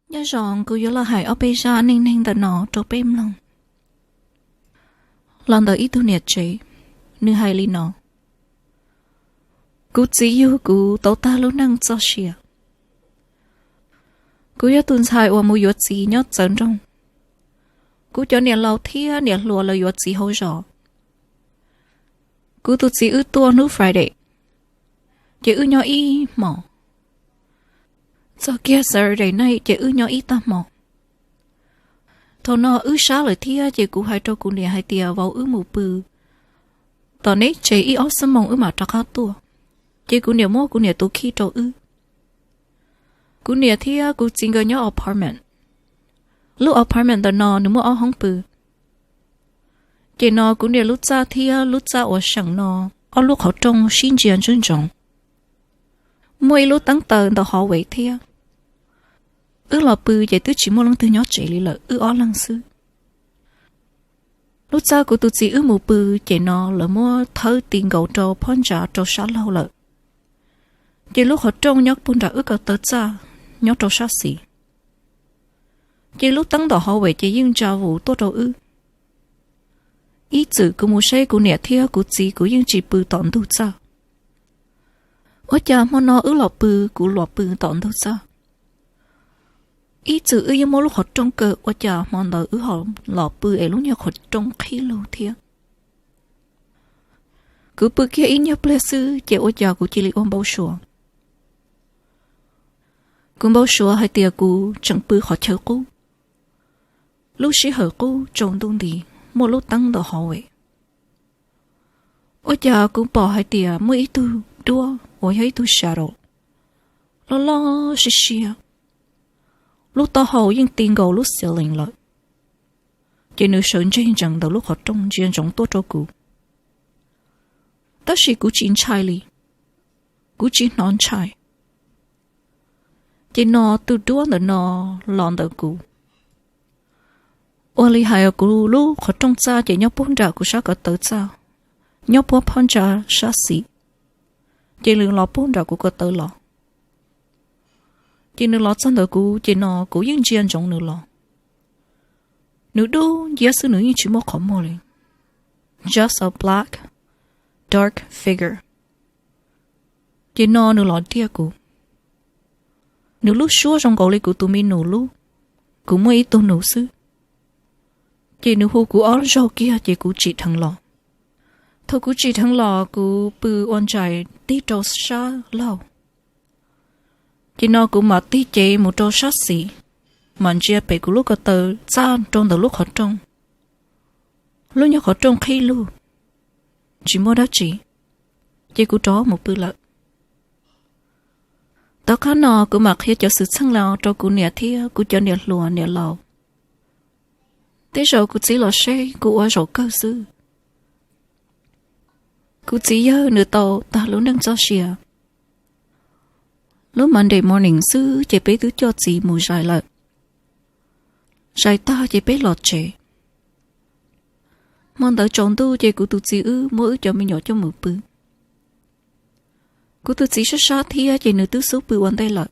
Nyob zoo, kuv yuav los hais ob peb zaj neej neeg ntawm no rau peb mloog. Los ntawm ib tug niam tsev, nws hais li no: Kuv txiv yug kuv tau tag lub neej txoj sia. Kuv yog tus ntxhais uas mus yuav txiv nyob txawv nroog. Kuv cov niam laus thiab niam hluas lawv yuav txiv hauv zos. Kuv tus txiv wb tuaj hnub Friday, ces wb nyob ib hmos. Txog kiag Saturday night ces wb nyob ib tag hmo. Thaum no wb sab lawm thiab ces kuv hais rau kuv niam hais tias vauv, wb mus pw tom neb tsev ib ob xuab moos wb mam rov qab tuaj. Ces kuv niam muab kuv niam tus key rau wb. Kuv niam thiab kuv txiv nkawd nyob apartment. Lub apartment ntawm no nws muaj ob hoob pw. Ces no kuv niam lub txaj thiab lub txaj uas seem no, ob lub qhov rooj sib ntsia ntsoov ntsoov. Muaj ib lub teeb taws ntawm hallway thiab. Wb los pw ces twb tsis muaj leej twg nyob tsev li lawm, wb ob leeg xwb. Lub txaj kuv tus txiv wb mus pw, ces no lawv muab thawb ti nkaus rau phab ntsa rau sab laug lawm. Ces lub qhov rooj nyob puag nram wb ko taw txaj, nyob rau sab xis. Ces lub teeb ntawm hallway ces yeej ntsa vus tuaj rau wb. Ib txwm kuv mus saib kuv niam thiab kuv txiv, kuv yeej tsis pw tom ntug txaj. Ua cas hmo no wb los pw, kuv los pw tom ntug txaj. Ib txwm wb yeej muab lub qhov rooj kaw, ua cas hmo ntawd wb ho los pw es lub nyuag qhov rooj qhib lug thiab. Kuv pw kiag ib nyuag pliag xwb ces ua cas kuv cia li ua npau suav. Kuv npau suav hais tias kuv tseem pw qhov chaw qub, lub sij hawm qub tsaus ntuj nti, muaj lub teeb ntawm hallway. Ua cas kuv pom hais tias muaj ib tug duab uas yog ib tug shadow loj loj siab siab, lub taub hau yeej ti nkaus lub ceiling lawm. Ces nws sawv ntseg ntsees ntawm lub qhov rooj ntsia ntsoov tuaj rau kuv. Tab sis kuv tsis ntshai li, kuv tsis hnov ntshai. Ces no tus duab ntawm no los ntawm kuv. Ua li hais kuv lub qhov rooj txaj ces nyob puag nram kuv sab ko taw txaj, nyob puag phab ntsa sab xis. Ces nws los puag nram kuv ko taw los. Ces nws los txog ntawm kuv, ces no kuv yeej ntsia ntsoov nws los. Nws dub nciab xwb, nws yeej tsis muaj qhov muag li. Just a black, dark figure. Ces no nws los diaj kuv. Nws lub suab zoo nkaus li kuv tus me nus lub, kuv muaj ib tug nus xwb. Ces nws hu kuv ob zaug kiag ces kuv tsim dheev los. Thaum kuv tsim dheev los kuv pw ua ntsais tig rau sab laug. Ces no kuv mam tig cev mus rau sab xis, mam ntsia pem kuv lub ko taw txaj rau ntawm lub qhov rooj. Lub nyuag qhov rooj qhib lug, tsis muaj dab tsi, ces kuv rov mus pw lawm. Tom qab no kuv mam qhia cov xwm txheej no rau kuv niam thiab kuv cov niam hluas niam laus. Tej zaum kuv txiv los seb kuv ua zaum kawg xwb. Kuv txiv yawg nws tau tag lub neej txoj sia. Lub Monday morning xwb ces peb twb coj txiv mus zais lawm. Zais tag ces peb los tsev. Hmo ntawd tsaus ntuj ces kuv tus txiv wb muab wb cov me nyuam coj mus pw. Kuv tus txiv sab sab thiab ces nws twb xub pw ua ntej lawm.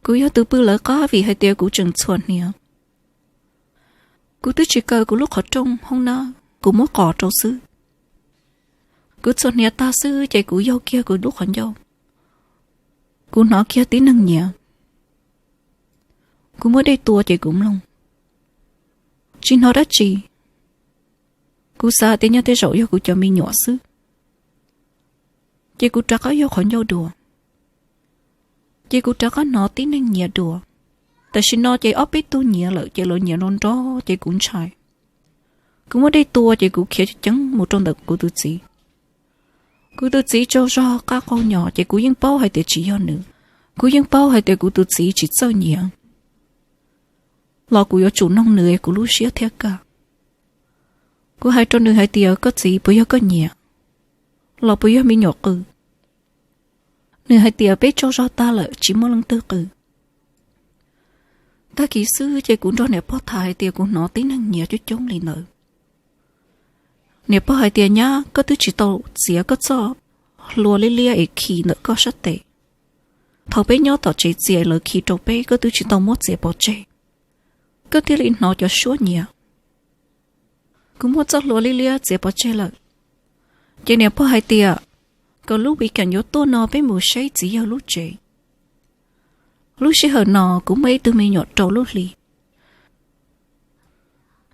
Kuv yog tus pw lawv qab vim hais tias kuv tseem txhuam hniav. Kuv twb tsis kaw kuv lub qhov rooj hoob nab, kuv muab qos rau xwb. Kuv txhuam hniav tag xwb ces kuv yaug kiag kuv lub qhov ncauj. Kuv hnov kiag tib neeg nyiav. Kuv muab dej tua ces kuv mloog, tsis hnov dab tsi. Kuv xav tias nyaj tej zaum yog kuv cov me nyuam xwb. Ces kuv rov qab yaug qhov ncauj dua. Ces kuv rov qab hnov tib neeg nyiav dua. Tam sim no ces ob peb tug nyiav lawm ces lawv nyiav nrov nrov ces kuv ntshai. Kuv muab dej tua ces kuv khiav ceev mus rau ntawm kuv tus txiv. Kuv tus txiv tsaug zog qab qaug nyos ces kuv yeej paub hais tias tsis yog nws. Kuv yeej paub hais tias kuv tus txiv tsis txawj nyiav, los kuv yuav tsum noog nws es kuv lub siab thiaj kaj. Kuv hais rau nws hais tias, koj txiv, puas yog koj nyiav, los puas yog me nyuam qw? Nws hais tias peb tsaug zog tag lawm tsis muaj leej twg qw. Tag kis xwb ces kuv nrog niam pog tham hais tias kuv hnov tib neeg nyiav coob coob li ntawd. Niam pog hais tias, nyab, koj twb tsis tau txiav koj txoj hlua liab liab es khi ntawm koj sab tes, Thaum peb nyob tom tsev txias lawv khi rau peb, koj twb tsis tau muab txiav pov tseg, koj thiaj li hnov cov suab nyiav. Kuv muab txoj hlua liab liab txiav pov tseg lawm. Ces niam pog hais tias kom lub weekend yuav tuaj no peb mus saib txiv yawg lub tsev. Lub sij hawm no kuv muaj ib tug me nyuam rau lub hli.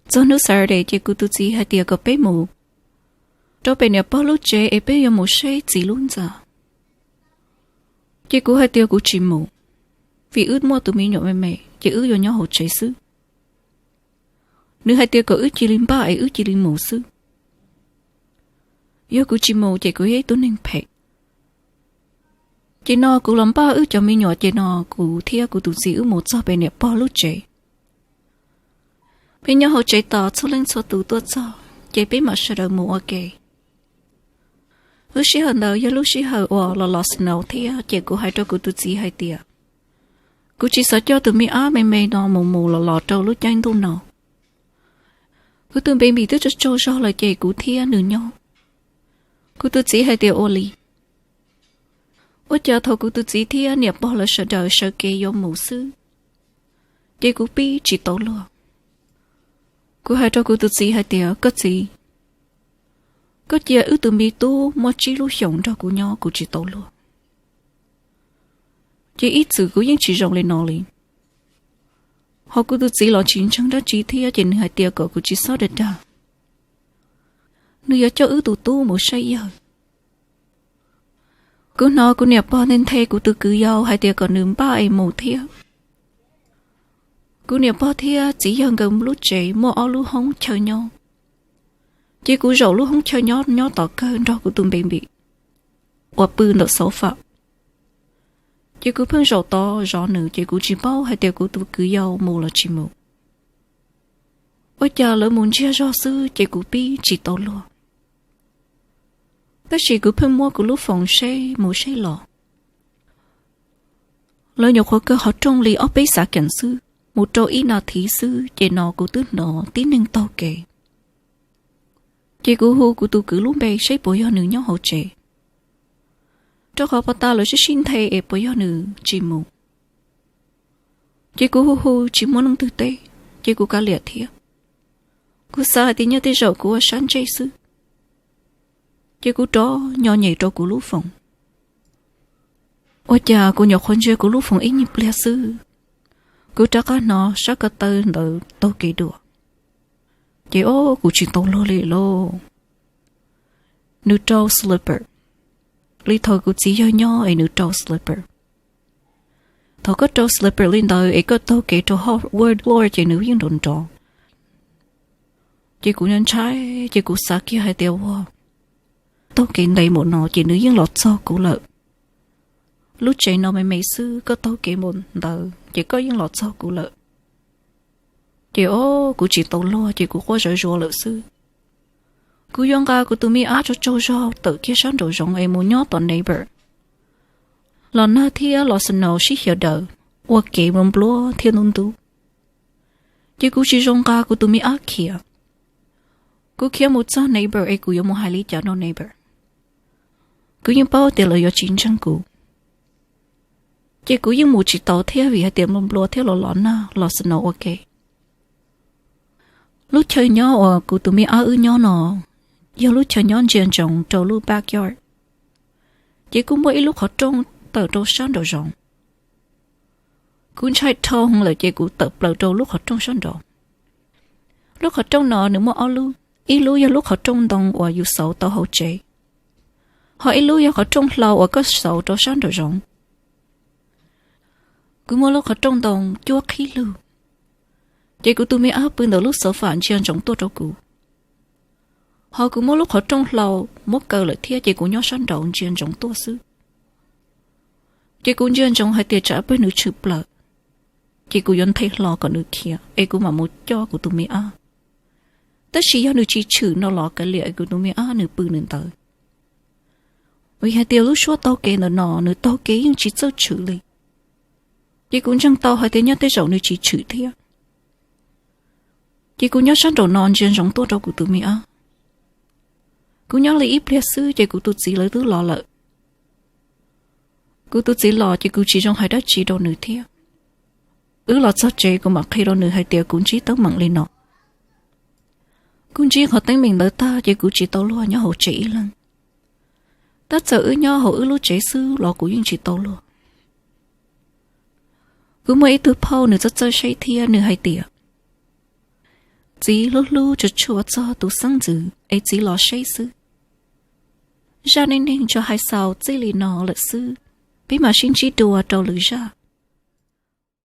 Txog hnub Saturday ces kuv tus txiv hais tias kom peb mus rau pem niam pog lub tsev es peb yuav mus saib txiv lub ntxa. Ces kuv hais tias kuv tsis mus, vim wb muaj tus me nyuam me me ces wb yuav nyob hauv tsev xwb. Nws hais tias kom wb cia li npaj es wb cia li mus xwb. Yog kuv tsis mus ces kuv yog ib tug neeg phem. Ces no kuv los npaj wb cov me nyuam ces no kuv thiab kuv tus txiv wb mus txog pem niam pog lub tsev. Peb nyob hauv tsev tos txhua leej txhua tus tuaj txog ces peb mam sawv daws mus ua ke. Lub sij hawm ntawd yog lub sij hawm uas los los snow thiab ces kuv hais rau kuv tus txiv hais tias kuv tsis xav coj tus me ab me me no mus mus los los rau lub caij ntuj no. Kuv tus baby twb tsaug tsaug zog lawm ces kuv thiab nws nyob. Kuv tus txiv hais tias ua li. Ua cas thaum kuv tus txiv thiab niam pog lawv sawv daws sawv kev yuav mus xwb, ces kuv pib tsis tau luag. Kuv hais rau kuv tus txiv hais tias koj txiv, koj cia wb tus me tub muaj tsib lub xyoos nrog kuv nyob kuv tsis tau luag. Ces ib txwm kuv yeej tsis zoo li no li. Ho kuv tus txiv los tsis ntseeg dab tsi thiab ces nws hais tias kom kuv tsis txhob dag dag, nws yuav coj wb tus tub mus saib yawg. Kuv hnov kuv niam pog nthe nthe kuv tus kwv yau hais tias kom nws npaj es mus thiab. Kuv niam pog thiab txiv yawg nkawd lub tsev muaj ob lub hoob chaw nyob, ces kuv zaum lub hoob chaw nyob nyob tom kawg nrog kuv tus baby uas pw ntawm sofa. Ces kuv pheej zaum tod zov nws ces kuv tsis paub hais tias kuv tus kwv yau mus los tsis mus. Ua cas lawv mus ntsiag zog xwb ces kuv pib tsis tau luag. Tab sis kuv pheej muab kuv lub foos seb mus seb los. Lawv nyuam qhuav kaw qhov rooj li ob peb xav kees xwb, mus rau ib nas this xwb ces no kuv twb hnov tib neeg taug kev. Ces kuv hu kuv tus kwv lub npe seb puas yog nws nyob hauv tsev, rau qhov puag ta lawv sib sib nthe es puas yog nws tsis mus. Ces kuv hu hu tsis muaj leej twg teb, ces kuv kav liam thiab. Kuv xav hais tias nyob tej zaum kuv ua sab ntsej xwb, ces kuv rov nyo nyem rau kuv lub foos. Ua cas kuv nyuam qhuav ntsia kuv lub foos ib nyuag pliag xwb, kuv rov qab hnov sab ko taw ntawd taug kev dua. Ces o, kuv tsis tau luag li lauj. Nws rau slipper, li thaum kuv txiv yawg nyob es nws rau slipper. Thaum koj rau slipper li ntawd es koj taug kev rau hauv wood floor ces nws yeej nrov nrov. Ces kuv ntshai, ces kuv xav kiag hais tias ua, taug kev ntev npaum no ces nws yeej los txog kuv lawm. Lub tsev no me me xwb koj taug kev npaum ntawd ces koj yeej los txog kuv lawm. Ces o, kuv tsis tau luag ces kuv quaj zawv zuav lawm xwb. Kuv yuav nqa kuv tus me ab tsaug tsaug zog tawm kiag sab nraum zoov es mus nyob tom neighbor. Los nag thiab los snow sib xyaw daws, ua kev nplua nplua thiab ntub ntub. Ces kuv tsis zoo nqa kuv tus me ab khiav. Kuv khiav mus txog neighbor es kuv yuav mus hais li cas rau neighbor? Kuv yeej paub tias lawv yuav tsis ntseeg kuv. Ces kuv yeej mus tsis tau thiab vim hais tias nplua nplua thiab los los nag los snow ua ke. Lub chaw nyob uas kuv tus me ab wb nyob no yog lub chaw nyob ntsia ntsoov rau lub backyard. Ces kuj muaj ib lub qhov rooj tawm rau sab nraum zoov. Kuv ntshai dhau lawm ces kuv tawm plaws rau lub qhov rooj sab nraud. Lub qhov rooj no nws muaj ob lub, ib lub yog lub qhov rooj ntoo uas yus xauv tau hauv tsev, ho ib lub yog qhov rooj hlau uas koj xauv rau sab nraum zoov. Kuv muab lub qhov rooj ntoo cuab qhib lug, ces kuv tus me ab pw ntawm lub sofa ntsia ntsoov tuaj rau kuv. Ho kuv muab lub qhov rooj hlau muab kaw lawm thiab ces kuv nyob sab nraud ntsia ntsoov tuaj xwb. Ces kuv ntsia ntsoov hais tias tsam peb nws tshwm plaws, ces kuv yuav nthe hlo kom nws khiav es kuv mam mus coj kuv tus me ab. Tab sis yog nws tsis tshwm no los kav liam kuv tus me ab nws pw nws ntawd. Vim hais tias lub suab taug kev ntawm no nws taug kev yeej tsis txawj tshwm li. Ces kuv ntseeg tau hais tias nyob tej zaum nws tsis tshwm thiab. Ces kuv nyob sab nraum no ntsia ntsoov tuaj rau kuv tus me ab. Kuv nyob li ib pliag xwb ces kuv tus txiv lawv twb los lawm. Kuv tus txiv los ces kuv tsis zoo hais dab tsi rau nws thiab. Wb los txog tsev kuv mam qhia rau nws hais tias kuv ntsib teeb meem li no. Kuv ntsib qhov teeb meem ntawd tag ces kuv tsis tau luag nyob hauv tsev ib leeg. Tab txawm wb nyob hauv wb lub tsev xwb los kuv yeej tsis tau luag. Kuv muaj ib tug phauj nws txawj txawj saib thiab nws hais tias, txiv hlub hlub tsuas tshua txog tus xeeb ntxwv es txiv los saib xwb. Zaj neej neeg tsuas hais xaus txij li no lawm xwb, peb mam sib ntsib dua rau lwm zaj.